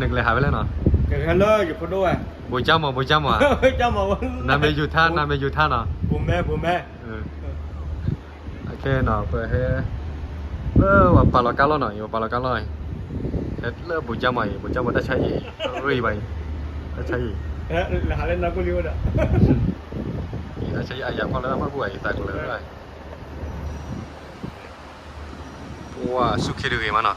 နကလဲၤဟးဖဲလဲၣ်နီၤ, ကဟဲလၢယဖိဒိၣ်ဝဲ, ဘိၣ်ကၠၢ်မီၤ ဘိၣ်ကၠၢ်မီၤ, နမ့ၢ်ယူၤထါ နမ့ၢ်ယူၤထါနီၤ, ဘိၣ်မဲ ဘိၣ်မဲ, အခဲနီၤ ပဟဲ လၢပှၤပာ်လီၤကါလီၢ်နီၤ, ယပာ်လီၤကါလီၢ်, ဟဲလၢဘိၣ်ကၠၢ်မီၤအံၤ, ဘိၣ်ကၠၢ်မီၤတၢ်ဆါအံၤ, ရ့ဘၣ်အံၤ, တၢ်ဆါအံၤ, ဟဲလၢနၢ်ကိၣ်လံဝဲဒီး, တၢ်ဆါအံၤအယၤကွၢ်လၢအမၢ်ဘူၣ်အံၤ သးကလၢာ်, ပှၤဆူၣ်ခ့တဂ့ၤမးနီၤ.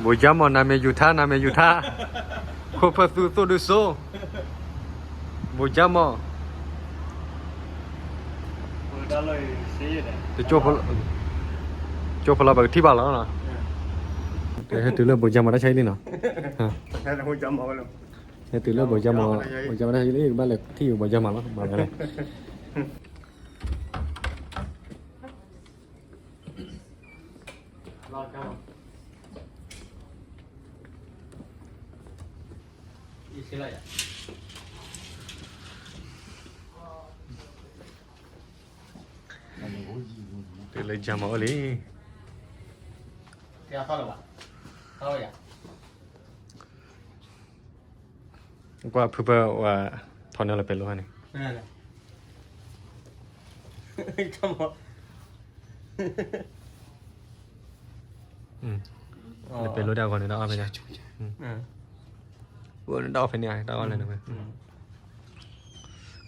ဘိၣ်ကၠၢ်မီၤ နမ့ၢ်ယူၤထါ နမ့ၢ်ယူၤထါ, ခိၣ်ဖၢၣ်သူသိၣ်ဒုစိ, ဘိၣ်ကၠၢ်မီၤ, ကၠိဖိလီၤပကထံၣ်ဘၣ်လီၤ, ဟဲတုၤလၢဘိၣ်ကၠၢ်မီၤတၢ်ဆါအံၤလံနီၤ, ဟဲတုၤလၢဘိၣ်ကၠၢ်မီၤ, ဘိၣ်ကၠၢ်မီၤတၢ်ဆါအံၤလံ ကဘၣ်လဲၤထံၣ်ဘိၣ်ကၠၢ်မီၤလီၤ, မၤလဲၣ် တုၤလၢကၠၢ်မီၤအိၣ်လံ, ကွၢ်ဖုဖၢဝဲ ထီၣ်န့ၢ်လၢပဲၤလိဟါန့ၣ်, လၢပဲၤလိတၢ်အဂီၢ်န့ၣ် တၢ်အီၣ်ဖဲန့ၣ်, တၢ်အီၣ်ဖဲန့ၣ် တၢ်အီၣ်လၢန့ၣ်ဝဲ,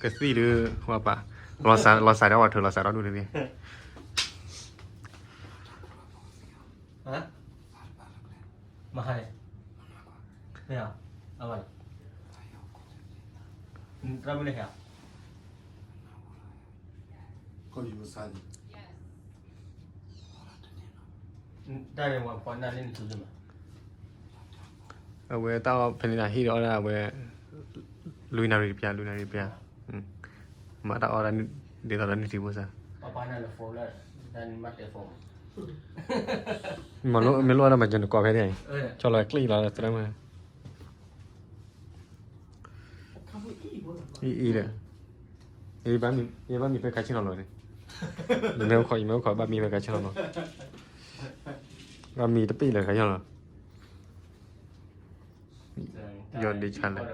ကသံၣ်ဒုး ဝဲပာ်, လီၤစၢ်ဒီးဝဲထုး လီၤစၢ်ဒီးဒူၣ်န့ၣ်, မဟါန့ၣ်, မ့ၢ်, အဝဲ, တၢ်မ့ၢ်လၢဟဲ, တၢ်န့ၣ်ဝဲဖီနၢ်လၢနထူၣ်မး, အဝဲတၢ်အီၣ်ဖဲန့ၣ် ဟံၣ်ဒီးအီၣ်ဒၣ်အဝဲ, လွံၢ်နၣ်ရံၣ်တပျၢ် လွံၢ်နၣ်ရံၣ်တပျၢ်, မ့ၢ်တၢ်အီၣ်ဒၣ်ဒ်သိးလၢနထံၣ်ဖိစၢ်, မ့ၢ်လိၣ်အီၣ်ဒၣ်မၤကၠိနကိးဖဲန့ၣ်, ဆီလီၤကျံၣ်လီၤသရၢမး, အံၤအံၤဒီး, ယဘၣ်မံဖဲခါဆ့ၣ်နီၤလီၤန့ၣ်, ယမ့ၢ်အိၣ်ခိး ယမ့ၢ်အိၣ်ခိး ဘၣ်မံဖဲခါဆ့ၣ်နီၤလီၤ, ဘၣ်မံတပ့ၢ်လၢခါဆ့ၣ်နီၤလီၤ, ယီၤဒ့ဆါလဲၣ်,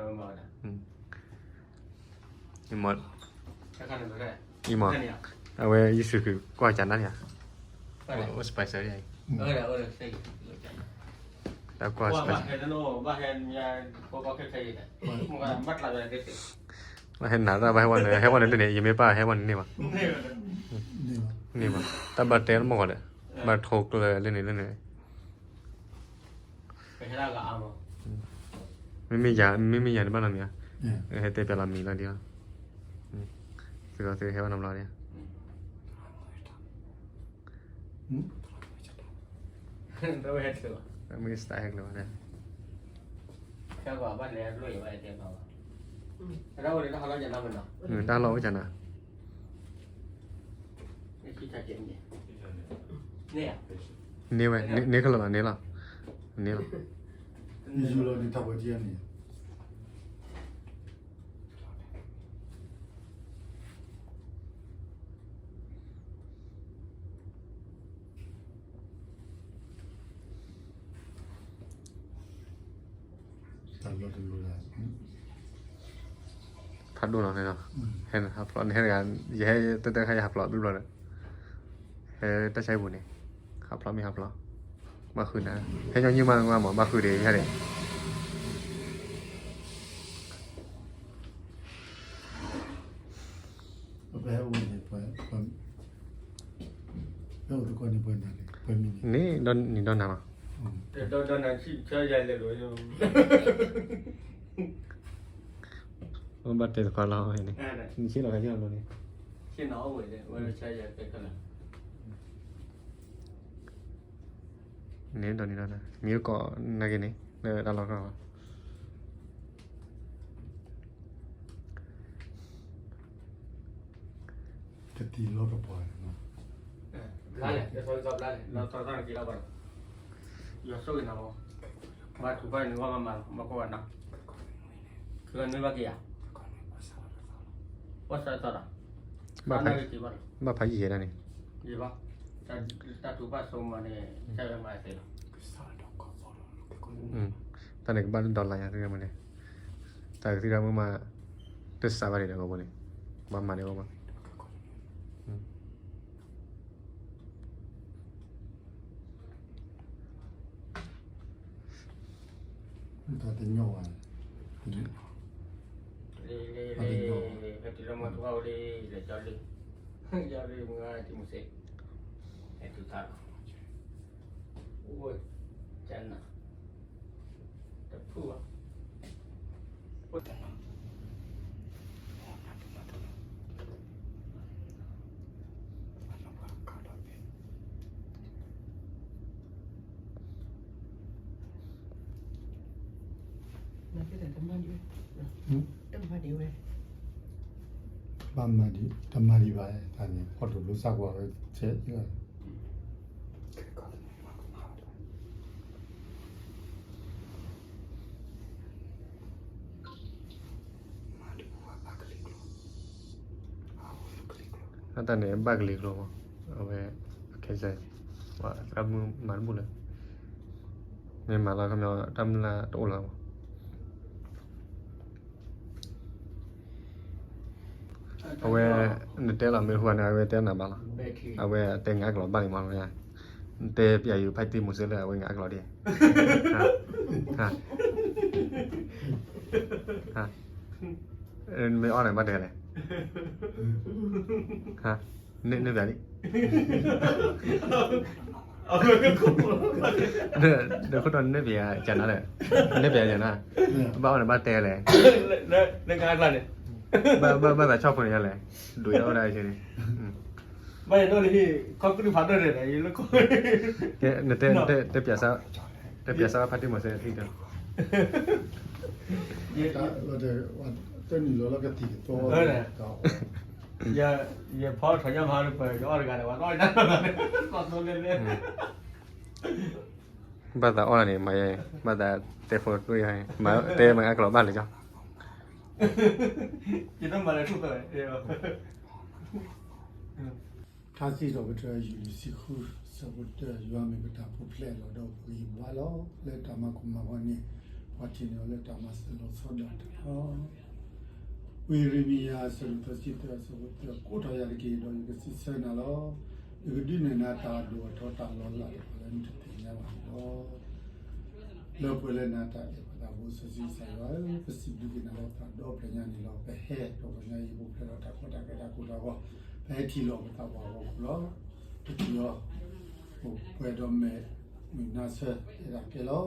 အံၤမး, အဝဲယုၢ်ဆူၣ်ကွၢ်ကၢ်နၢ်န့ၣ်, အိၣ် spicy အံၤ, တၢ်ကွၢ် spicy ဘၣ်ဟဲနၤတၢ်ဘၣ်ဟဲဝဲန့ၣ် ဟဲဝဲန့ၣ်လၢန့ၣ် ယမ့ၢ်ပၢ်ဟဲဝဲန့ၣ်န့ၢ်ဘၣ်, န့ၢ်ဘၣ် တၢ်ဘၣ်တဲတမီၢ်ဂီၤဒီး, ဘၣ်ထိကျၢၤလၢန့ၣ်လၢန့ၣ်, မ့မ့ၢ်ယၤ မ့မ့ၢ်ယၤန့ၣ်ဘၣ်နီတမံၤ, ဟဲတဲပျးလီၤမံၤလီၤဒ်အံၤ, သုးဒီးသုးဟဲဝဲနီတဘျီဒ်အံၤ, မ့ၢ်စတၢ်ဟဲကျၢၤဘၣ်ဒီး, တၢ်လီၢ်အိၣ်ကနၤ, န့ၢ်ဝဲ န့ၢ်ခဲလၢာ်လီၤ န့ၢ်လီၤ, န့ၢ်လီၤ. ဖးဒိၣ်နီၤ, ဟဲဟးဖျိးန့ၣ်, ဟဲတဂၤ, ယဟဲတၢ်တခါယဟးဖျိးဘျီဘျီဒီး, ဟဲတၢ်ဆါဟံၣ်ပူၤန့ၣ်, ဟးဖျိးမ့ၢ်ဟးဖျိး, ဘၣ်ဃုာ်နၤ, ဟဲညီနုၢ်မးမး ဘၣ်ဃုာ်ဒံးယၤဒံး. န့ၣ်ဒီးနံၤဒီးနၤလီၤ. ဘၣ်တဲသကိးလီၤန့ၣ်, နဆ့လီၤခါဆ့လီၤန့ၣ်, န့ၣ်ဒီးနံၤဒီးနၤ မံၤကိးနာ်က့န့ၣ် လၢတၢ်လီၢ်ကီၢ် တတံၤလီၢ်ကပီၤန့ၣ်, ဘျါလဲၣ်, တဆီတဆီဘျါလဲၣ်, လီၤဆီဆီန့ၣ်က့ၤလီၤဘၣ်, ယွၤဆိၣ်ဂ့ၤနၤမး, ဘၣ်ထူဘၣ်နုာ်ဘၣ်မၤမၤလီၤ ဘၣ်ကိးဘၣ်နီၤ, ကနုာ်ဘၣ်က့ၤယၤ, ဘၣ်ဆၢသီဒီး, ဘၣ်ဖးယံာ်ယဲဒၣ်န့ၣ်, ယံာ်ဘၣ်, တၢ်တူၢ်ဘၣ်ဆိကမိၣ်န့ၣ် ကစၢ်ယွၤမၤသ့လီၤ. တၢ်န့ၣ်ကဘၣ်ဒီးလၢယၤ တၢ်ကသံၣ်တၢ်မုာ်မး တစးဘၣ်ဒံးဒီးကဘိန့ၣ် ဘၣ်မၤန့ၣ်ကဘၣ် တၢ်တညီဘၣ်န့ၣ် တၢ်တညီဘၣ် လၢမၤတဝါဝဲလံ လၢကၠီလံ ကၠီလံ မုၢ်ဂၤတံၤမုၢ်စ့း ဟဲတုၤသါလီၤ အိၣ်ကနၣ် တဖုဘၣ် တမၤဒံးဝဲ ဘၣ်မၤဒံး တမၤဒံးဘၣ် တၢ်န့ၣ် ဖီၣ်တဘျီစၢ်ကွၢ်ဝဲ ဆဲး အတၢ်န့ၣ် ဘၣ်ကလံၤကျိမး အဝဲ အခဲစၢ် ပှၤသရၣ်မုၣ်မၤတဘူၣ်လၢ မ့ၢ်မၤလီၤ ခီပညီ တၢ်မုၢ်လၢ်တအိၣ်လၢၤမး အဝဲ နတဲလီၤမ့ၢ်ဟူန့ၣ် အဝဲတဲနၤဘၣ်လီၤ အဝဲတဲငါအကလီၤဘၣ်လံမး နတဲပျဲယုာ်ဖးတံၢ်မုၢ်စ့ၢ်လၢအဝဲငါအကလီၤဒ် မ့ၢ်အီၣ်န့ၣ်ဘၣ်တဲလဲၣ် န့ၢ်ပျဲလံ ဒီးခိၣ်တီန့ၢ်ပျဲ ကနၤလဲၣ် န့ၢ်ပျဲကနၤ ဘၣ်အီၣ်န့ၣ်ဘၣ်တဲလဲၣ် ဘၣ်သးဆီၣ်ဖိန့ၣ်လဲၣ် ဒုးအီၣ်ဒၣ်ဆၢန့ၣ် ဘၣ်ယဒိၣ်လံ ခီကဒုဖးဒိၣ်န့ၣ် ယလၢခိၣ် တဲပျဲစၢ် ဖးတံၢ်မုၢ်စ့ၢ် တၢ်နုာ်လီၤလၢကသံၣ်ကသီ ယဖီထီၣ်ညါမၤလၢပှဲၤ ယအီၣ်တဂၤဒီး ပှၤအီၣ်တၢ် ဘၣ်သးအီၣ်န့ၣ် မၤယဲ ဘၣ်သးတဲဖိတၢ်ယၤ တဲမၤအကလီၤဘၣ်လၢၤကၠီ ယတမၤလၢထူၣ်ဖဲ ထါစံးထီၣ်ပတြၢၤ ယူၢ်လံၤတဆံဃု ဆၢဖိတၢ ယွၤမ့ၢ်ပတၢ်ပူၤဖျဲးလီၤ ဒီးပဂံၢ်ပဘါလီၤ. လၢတၢ်မၤကိၢ်မၤဂီၤန့ၣ် ပှၤထံၣ်န့ၢ်အီၤလၢတၢ်မၤစၢၤလီၤဆီဒၣ်တၢ်လီၤ. ဝံယံးရမံယၤ အဆၢဒိၣ်သၢဆံသၢ အဆၢဖိတၢ ကိးထီၣ်ယၤတက့ၢ် ဒီးယကစံးဆၢနၤလီၤ. ယကဒုးနဲၣ်နၤတၢ်အဒိၣ်အထီ တၢ်လီၤလးတဖၣ်လၢနတသ့ၣ်ညါဘၣ်န့ၣ်လီၤ. လၢပှဲၤလၢနၤတၢ်အဲၣ် ပသးဘိစီဆှံကစၢ်ယွၤဧၢ, ပစံးဘျုးက့ၤနၤလၢပသးဒီဖျၢၣ်ညါန့ၣ်လီၤ. ပဟဲဒီးပှၤကညီအံၤ ပူၤဖျဲးဒီးတၢ်ကီတၢ်ခဲတၢ်ကိၢ်တၢ်ဂီၤ, ပဟဲထံၣ်လိာ်ပသးပှၢ်ဂီၢ်ခိၣ်လီၤ. ပထံၣ်အီၤ ပှဲၤဒီးမဲာ်မုာ်နါဆၢ အဲၣ်ဒိးကဲလီၤ.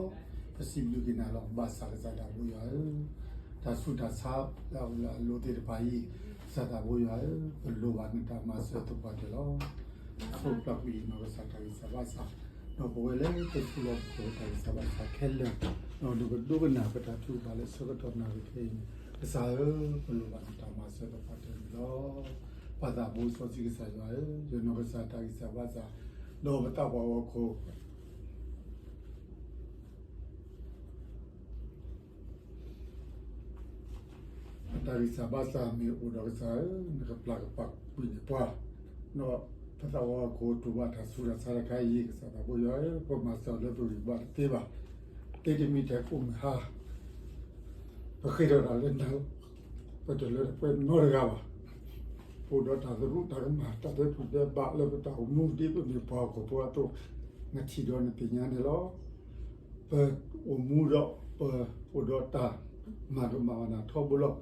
ပစံးဘျုးက့ၤနၤလီၤ. ဘၣ်ဆၣ်ကစၢ်သးဘိယွၤဧၢ, တၢ်ဆူးတၢ်ဆါလၢအအိၣ်လၢအလိၤသ့ၣ်တဖၣ်အံၤ, ကစၢ်သးဘိယွၤဧၢ, ပလိၣ်ဘၣ်နတၢ်မၤစၢၤသပှၢ်တၢၢ်လီၤ. ဆိၣ်ပျၢ်ကွံာ်ယနီၢ်ကစၢ်တၢ်ဂံၢ်စၢ်ဘါစၢ်, ဒီးပဝဲလၢပသူၣ်လီၤပသးတၢ်ဂံၢ်စၢ်ဘါစၢ်ခဲလၢာ်, ဒီးနကဒိကနၣ်ပတၢ်ထုကဖၣ်လၢဆၢကတီၢ်နၣ်ရံၣ်ခဲအံၤန့ၣ်, ကစၢ်ဧၢ, ပလိၣ်ဘၣ်နတၢ်မၤစၢၤသပှၢ်တၢၢ်န့ၣ်လီၤ. ပသးဘိစီဆှံကစၢ်ယွၤဧၢ, ယနီၢ်ကစၢ်တၢ်ဂံၢ်စၢ်ဘါစၢ်, ဒီးပသးပှၢ်ဂီၢ်ခိၣ် တၢ်ဂံၢ်စၢ်ဘါစၢ်မ့ၢ်အိၣ်ဒီးကစၢ်ဧၢ, နကပျၢ်ကပာ်ကွံာ်န့ၢ်ပှၤ, ဒီးပသးပှၢ်ဂီၢ်ခိၣ်တူၢ်ဘၣ်တၢ်ဆူးတၢ်ဆါတခါအံၤ, ကစၢ်သးဘိယွၤဧၢ, ပမၤစၢၤလၢပဂံၢ်ဘါတသ့ဘၣ်. တမံၤထဲကိးမုၢ်ဟါ ပဃ့ထီၣ်တၢ်လၢနၤ, ပတလၢတပှဲၤနီတဂၤဘၣ်. ပအိၣ်ဒီးတၢ်သရူးတၢ်ကမၣ် တၢ်ဒဲးတူၢ်ဒဲးဘးလၢပတၢ်အိၣ်မူ ဒ်ပမ့ၢ်ပှၤဟီၣ်ခိၣ်ဖိအသိး, နထံၣ်ဒီးနသ့ၣ်ညါန့ၣ်လီၤ. ပအိၣ်မူဒီးပအိၣ်ဒီးတၢ်မၤကမၣ်ဘၣ်နၤထီဘိလီၤ.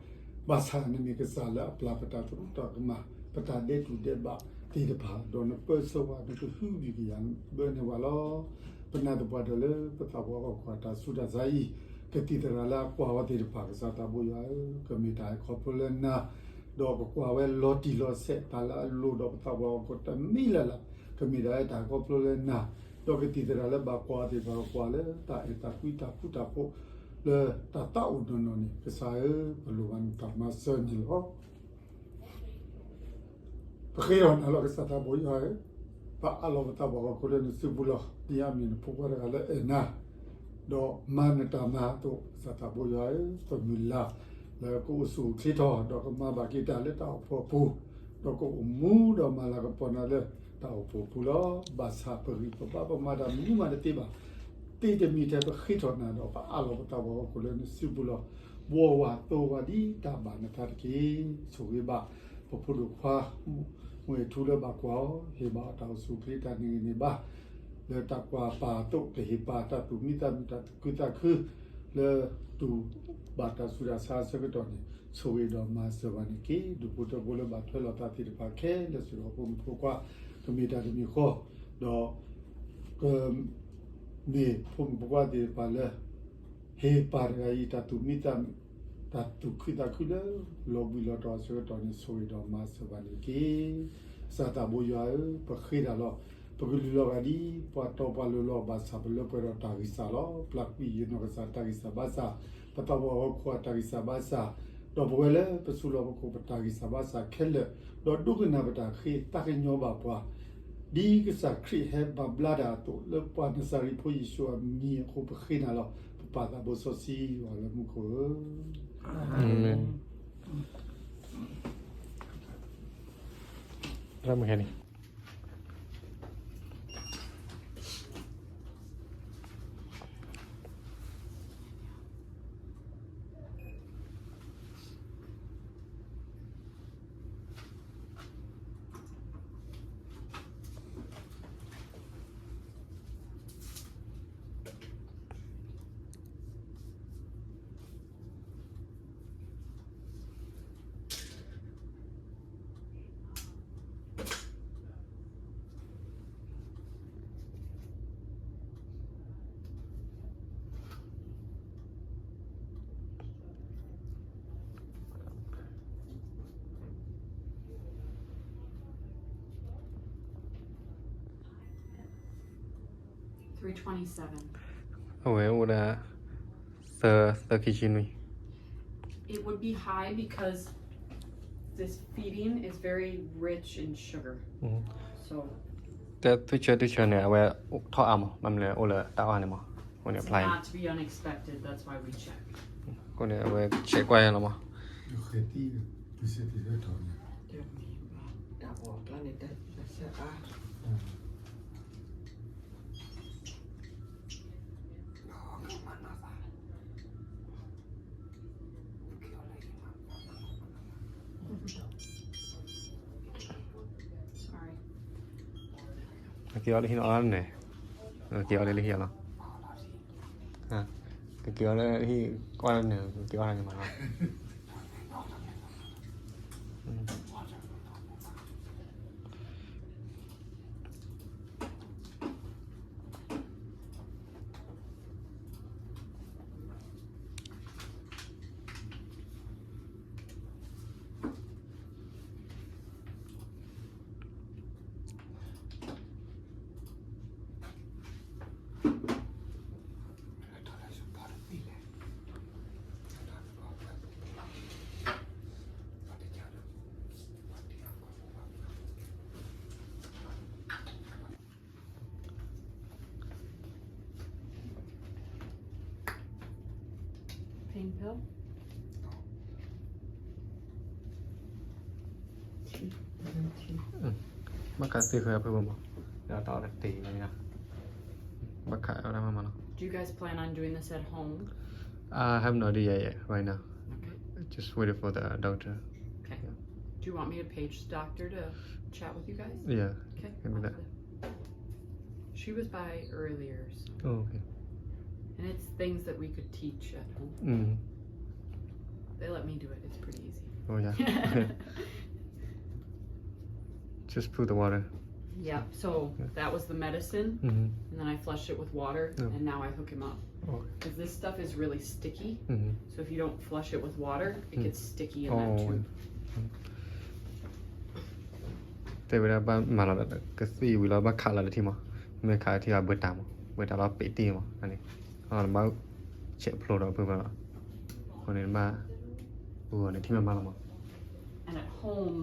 ဘၣ်ဆၣ်နမ့ၢ်ကစၢ်လၢအပျၢ်ပတၢ်သရူးတၢ်ကမၣ် ပတၢ်ဒဲးတူၢ်ဒဲးဘးသ့ၣ်တဖၣ်, ဒီးနပၢဆှၢပှၤ နကဟုကယာ်ဘၢန့ၢ်ပှၤလီၤ. ပနာ်သပှၢ်တၢၢ်လၢပသးပှၢ်ဂီၢ်ခိၣ်အတၢ်ဆူးတၢ်ဆါအံၤ, ကသံၣ်သရၣ်လၢအကွၢ်အီၤသ့ၣ်တဖၣ် ကစၢ်သးဘိယွၤဧၢ, ကမ့ၢ်တၢ်အဲၣ်ခီဖျိလၢနၤ, ဒီးကကွၢ်ဝဲလီၤတံၢ်လီၤဆဲးတၢ်လၢအလိၣ်ဒီးပသးပှၢ်ဂီၢ်ခိၣ်တမံၤလၢ်လၢ်, ကမ့ၢ်ဒၣ်တၢ်အဲၣ်ခီဖျိလၢနၤ, ဒီးကသံၣ်သရၣ်လၢဘၣ်ကွၢ်အီၤသ့ၣ်တဖၣ် ကကွၢ်လၢတၢ်အဲၣ်တၢ်ကွံတၢ်ဃူတၢ်ဖိးလၢတၢ်သးအိၣ်နီၢ်နီၢ်န့ၣ်, ကစၢ်ဧၢ, ပလိၣ်ဘၣ်နတၢ်မၤစၢၤန့ၣ်လီၤ. ပဃ့ထီၣ်နၤလီၤ ကစၢ်သးဘိယွၤဧၢ, ပအးလီၤပသးပှၢ်ဂီၢ်ခိၣ်လၢနစုပူၤလီၤ. ဒ်အမ့ၢ်နဖိခွါတဂၤလၢအဲၣ်နၤ, ဒီးမၤနတၢ်မၤအသိး, ကစၢ်သးဘိယွၤဧၢ, ပမုၢ်လၢ်လၢကအိၣ်ဆူၣ်အိၣ်ချ့ထီၣ်, ဒီးကမၤဘၣ်က့ၤတၢ်လၢတၢ်အိၣ်ဖှိၣ်အပူၤ, ဒီးကအိၣ်မူဒီးမၤလၤကပီၤနၤလၢ တၢ်အိၣ်ဖှိၣ်ပူၤလီၤ. ဘၣ်ဆၣ်ပဂံၢ်ပဘါပမၤတၢ်မနုၤမးတသ့ဘၣ်. သ့တမံၤထဲပဃ့ထီၣ်နၤဒီး ပအးလီၤပသးဝးဟီၣ်ခိၣ်လၢနစုပူၤလီၤ. ဘှီဝၤသိဝၤဒ်တၢ်ဘၣ်နသးတက့ၢ်. ဆိၣ်ဂ့ၤဘၣ်ပဖိဒိၣ်ခွါ မုၢ်ထူလၢဘၣ်ကွၢ်အီၤ, ဟ့ၣ်ဘၣ်အီၤတၢ်အိၣ်ဆူၣ်အိၣ်ချ့တၢ်န့ၢ်ဂံၢ်န့ၢ်ဘါ လၢတၢ်ကွၢ်ပာ်အသိး ကဟ့ၣ်ပာ်တၢ်သူၣ်မံသးမုာ် တၢ်သူၣ်ခုသးခု လၢတူၢ်ဘၣ်တၢ်ဆူးတၢ်ဆါအဆၢကတီၢ်န့ၣ် ဆိၣ်ဂ့ၤဒီးမၤစၢၤဘၣ်န့ၣ်တက့ၢ်. ဒူၣ်ဖိထၢဖိလၢဘၣ်ထွဲလိာ်သးသ့ၣ်တဖၣ်ခဲလၢာ် စ့ၢ်ကီးဖိမုၣ်ဖိခွါ ကမ့ၢ်တၢ်တမံၤဃီ ဒီး ကမ့ၢ်ဖိမုၣ်ဖိခွါသ့ၣ်တဖၣ်လၢ ဟ့ၣ်ပာ်တဂၤအံၤ တၢ်သူၣ်မံသးမုာ် တၢ်သူၣ်ခုသးခုလၢ လီၤဘှံးလီၤတီၤအဆၢကတီၢ်န့ၣ် ဆိၣ်ဂ့ၤဒီးမၤစၢၤဘၣ်န့ၣ်တက့ၢ်. ကစၢ်သးဘိယွၤဧၢ, ပဃ့တၢ်လီၤ. ပကလုၢ်လီၤဂာ်ဒ်ပှၤတီပှၤလိၤလီၤ. ဘၣ်ဆၣ်ပလၢပှဲၤဒီးတၢ်ဂံၢ်စၢ်လီၤ. ပျၢ်ကွံာ်ယနီၢ်ကစၢ်တၢ်ဂံၢ်စၢ်ဘါစၢ်, ပသးဝးဟီၣ်ခိၣ်အတၢ်ဂံၢ်စၢ်ဘါစၢ်, ဒီးပဝဲလၢပစူးလီၢ်ပခိၣ်ပတၢ်ဂံၢ်စၢ်ဘါစၢ်ခဲလၢာ်, ဒီးဒိကနၣ်ပတၢ်ဃ့သးကညီၤဘၣ်ပှၤ ဒ်ကစၢ်ခရံာ်ဟဲဘၣ်ဘျါတၢ်အသိး လၢပှၤနစၤရ့းဖိယ့ၣ်ၡူးအမံၤအဃိ ပဃ့နၤလီၤ. ပပၢ်သးဘိစီဆှံယွၤလၢမူခိၣ်ဧၢ. အၤမ့ၣ်. ရၣ်မုၢ်ဟဲန့ၣ် Three twenty-seven. အဝဲအိၣ်ဒၣ် သၢ သၢခံဆံနွံ. It would be high because this feeding is very rich in sugar. So တၢ်သွံၣ်ဆၢသွံၣ်ဆၢန့ၣ် အဝဲထီၣ်အါမး, ဘၣ်မနုၤလဲၣ် အိၣ်လၢတၢ်အီၣ်န့ၣ်မး, အဃိန့ၣ် it's apply not to be unexpected, that's why we check. အဃိန့ၣ် အဝဲ check ကွၢ်ယၤလီၤမး. က့ၤအီၣ်လၢဟံၣ်န့ၣ်အီၣ်န့ၣ်, က့ၤအီၣ်လၢဟံၣ်လီၤ. က့ၤအီၣ်လၢဟံၣ်ကွၢ်လၢန့ၣ်, က့ၤအီၣ်လၢန့ၣ်မးလီၤ. Pain pill? ဘၣ်ခးသ့ဃဲအဖုမး, ဒီးတၢ်အီၣ်တတ့ၢ်လၢ, ဘၣ်ခးအီၣ်တၢ်မးမးလီၤ. Do you guys plan on doing this at home? I have no idea yet, right now. Okay. Just waiting for the doctor. Okay. Yeah. Do you want me to page the doctor to chat with you guys? Yeah, okay, can do that. Awesome. She was by earlier, so. Oh, okay. And it's things that we could teach at home. Mm. They let me do it. It's pretty easy. Oh, yeah. Just put the water. Yeah, so that was the medicine, mm-hmm, and then I flushed it with water, yeah, and now I hook him up. Oh. Because this stuff is really sticky, mm-hmm, so if you don't flush it with water, it, mm, gets sticky in that, oh, tube. တဲဝဲဒၣ် ဘၣ်မၤလီၤကသံၣ်ဝံၤလီၤ ဘၣ်ခးလီၤတထံၣ်မး, မ့ၢ်ခးတထံၣ်ဘၣ် ဘၢတၢ်မး, ဘၢတၢ်လီၤပ့းတ့ၢ်မး, န့ၣ်, နဘၣ်ဆဲးဖျိးဒီးဖုမးလီၤ, အဃိန့ၣ် နဘၣ် အဃိန့ၣ်ထံၣ်မးမးလီၤမး. And at home,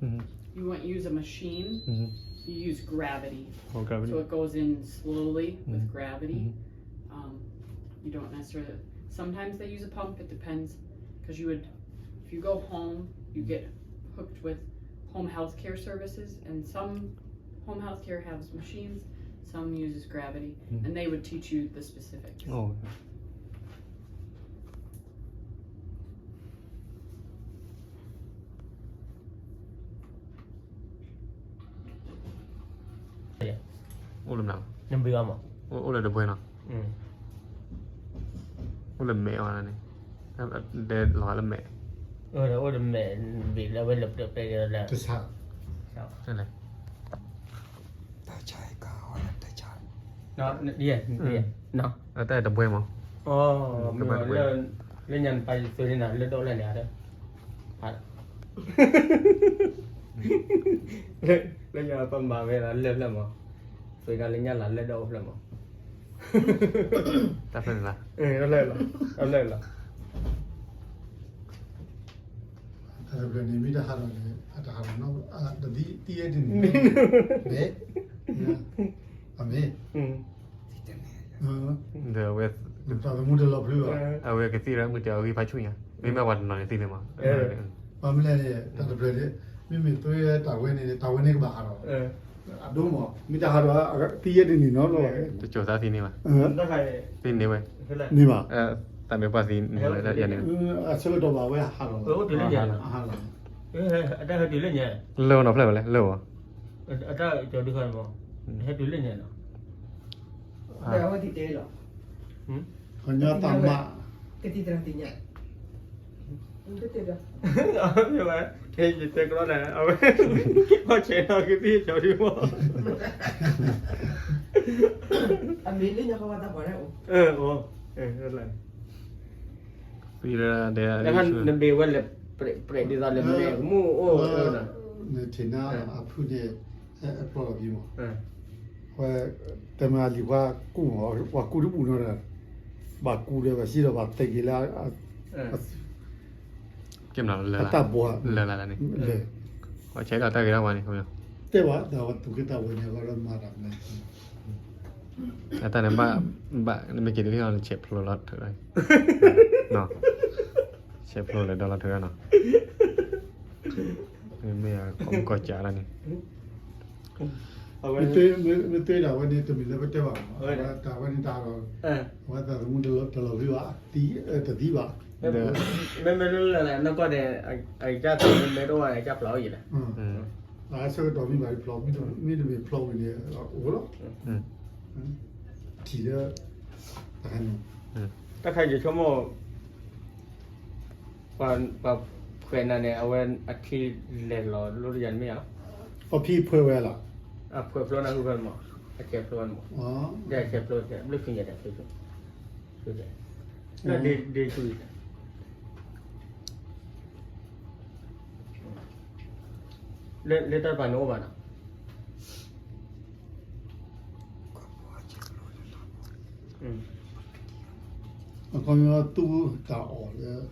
mm-hmm, you won't use a machine, mm-hmm, you use gravity. Oh, gravity. So it goes in slowly with, mm-hmm, gravity. Mm-hmm. Um, you don't necessarily, sometimes they use a pump, it depends, because you would, if you go home, you get hooked with home health care services, and some Home healthcare has machines, some uses gravity, and they would teach you the specifics. Oh. အိၣ်လၢမနုၤ, အိၣ်လၢတပွဲနီၤ, အိၣ်လၢမဲာ်အီၤန့ၣ်, ဒဲလီၤလၢမဲာ်, အိၣ်လၢမဲာ်, ဘ့ၣ်လၢဝဲလၢပျၢၤပဲက့ၤလၢ, တဆါ, လဲၣ်, တၢ်ဆါကါ, တၢ်ဆါ, တၢ်တပွဲမး, လၢညါနပာ်ယသုးန့ၣ်နၤ လၢဒိးလၢန့ၣ်ဧါ, လၢညါပမၤဝဲဒၣ်လၢလၢမး, သုးကါလၢညါလၢလၢဒိးအိၣ်ဖျၢၣ်မး, တၢ်ဖျၢၣ်န့ၣ်လီၤ, တၢ်ဖျၢၣ်လီၤ, တၢ်ဖျၢၣ်လီၤ. တၢ်တဖျၢၣ်န့ၣ် မ့ၢ်တဟးထီၣ်န့ၣ် အတဟးထီၣ်နီတသံတံၢ်တနံၣ်, အမ့ၢ်, ဒီးအဝဲ, တၢ်သမူတလီၤဖျုးဘၣ်, အဝဲကသံၣ်ရၣ်မုၢ်တဲအဂံၢ်ဖးဆူၣ်ညါ, မ့မ့ၢ်ပှၤတနီၤန့ၣ်သံန့ၣ်မး, ဘၣ်မနုၤလဲၣ်န့ၣ် တၢ်တဖျၢၣ်န့ၣ် မ့မ့ၢ်သွဲတၢ်ဝဲန့ၣ် တၢ်ဝဲန့ၣ်ကဘၣ်ဟးထီၣ်, အဒိမး မ့ၢ်တဟးထီၣ် သံယဲၢ်တနံၣ်နီၤလီၤ, တစိၤသးသံန့ၢ်ဘၣ်, သံန့ၢ်ဝဲ, န့ၢ်ဘၣ်, တၢ်မ့ၢ်ပှၤသံန့ၢ်ဝဲဒၣ်ယၤန့ၣ်, အဆၢကတီၢ်ဘၣ်ဝဲဟးထီၣ်လီၤ, လၢနီၤဖျၢၣ်ဝဲလဲၣ် လၢဝဲ, အတၢ်ကီၤဒုးခီန့ၣ်မး, ဟဲတုၤလၢညါနီၤ, ကညီတၢ်မၤ, ကသံၣ်သရၣ်သ့ၣ်ညါ, တဲဝဲ, ယတဲကျီန့ၣ် အဝဲ, ဟီဆဲးနီၤကသံၣ်ကီၤဒုးမး, အမ့ၢ်လၢညါဃီဝဲတၢ်ပှၤန့ၣ်, နဘ့ၣ်ဝဲလဲၣ်, ပြဲးဒ်သိးလၢမ့ၢ်ကမူၣ်အိၣ်, နထံၣ်နၤအဖုန့ၣ်, အဖျီၣ်လီၤက့ၤမး, ဝဲ, တမၤလံၤပှၤကူၣ်မး, ပှၤကူၣ်တဘူၣ်နီၤဒီး, ဘၣ်ကူၣ်ဒီးဘၣ်စံးဒီးဘၣ်တဲက့ၤလၢ, ကဲမနုၤလၢ, တၢ်ဘှီ, လၢလၢလၢန့ၣ်, ပှၤဆဲးလီၤတၢ်ဂ့ၤတၢ်ဝါန့ၣ်, တဲဘၣ်ဒီးဝဲသူၣ်က့တၢ်ဝဲန့ၣ် အဝဲဒီးမၤတၢ်မနုၤ, အတၢ်န့ၣ်ဘၣ်, ဘၣ်, နမ့ၢ်က့ၤတလံၣ်အီၤ ဆဲးဖျိလီၤထုး, ဆဲးဖျိလၢဒီလီၤထုးနီၤ, မ့ၢ်ကီၢ်မုၢ်ကီၢ်ကးလီၤန့ၣ်, မ့ၢ်တဲဒၣ်ဝဲန့ၣ် တမ့ၢ်လၢပတဲဘၣ်မး, တၢ်ဝဲန့ၣ်တၢ်ဒီး, အဝဲတၢ်သမူတလီၤဖျုးဘၣ်, တသံဘၣ်, မ့မ့ၢ်လၢနကီၢ်န့ၣ်, အကစၢ်သးမ့ၢ်တအိၣ်ဘၣ်န့ၣ် ကစၢ်ဖျိးအီၤယံၤလဲၣ်, အဆၢကတီၢ်မ့ၢ်ဘၣ်ဖျိး, မ့တမ့ၢ်ဖျိးဝံၤန့ၣ်, အိၣ်လီၤ, ထံၣ်လၢ, တၢ်ခါယဆိကမိၣ် ပှၤဖှဲးနၤန့ၣ် အဝဲအထံလဲၤလီၤလိတယၤန့ၣ်မ့ၢ်ဧါ, အဖံဖှဲးဝဲလီၤ, အဖှဲးဖျိနၢ်ဟူဖဲမး, အဆဲးဖျိနမး, ဒီးအဆဲးဖျိဘျုးဖံးညါဒီး, ဒ့ဆူၣ်, လၢတၢ်တဖၣ်န့ၣ်အိၣ်ဘၣ်နီၤ, အခီပညီသူတၢ်အီၣ်လၢ,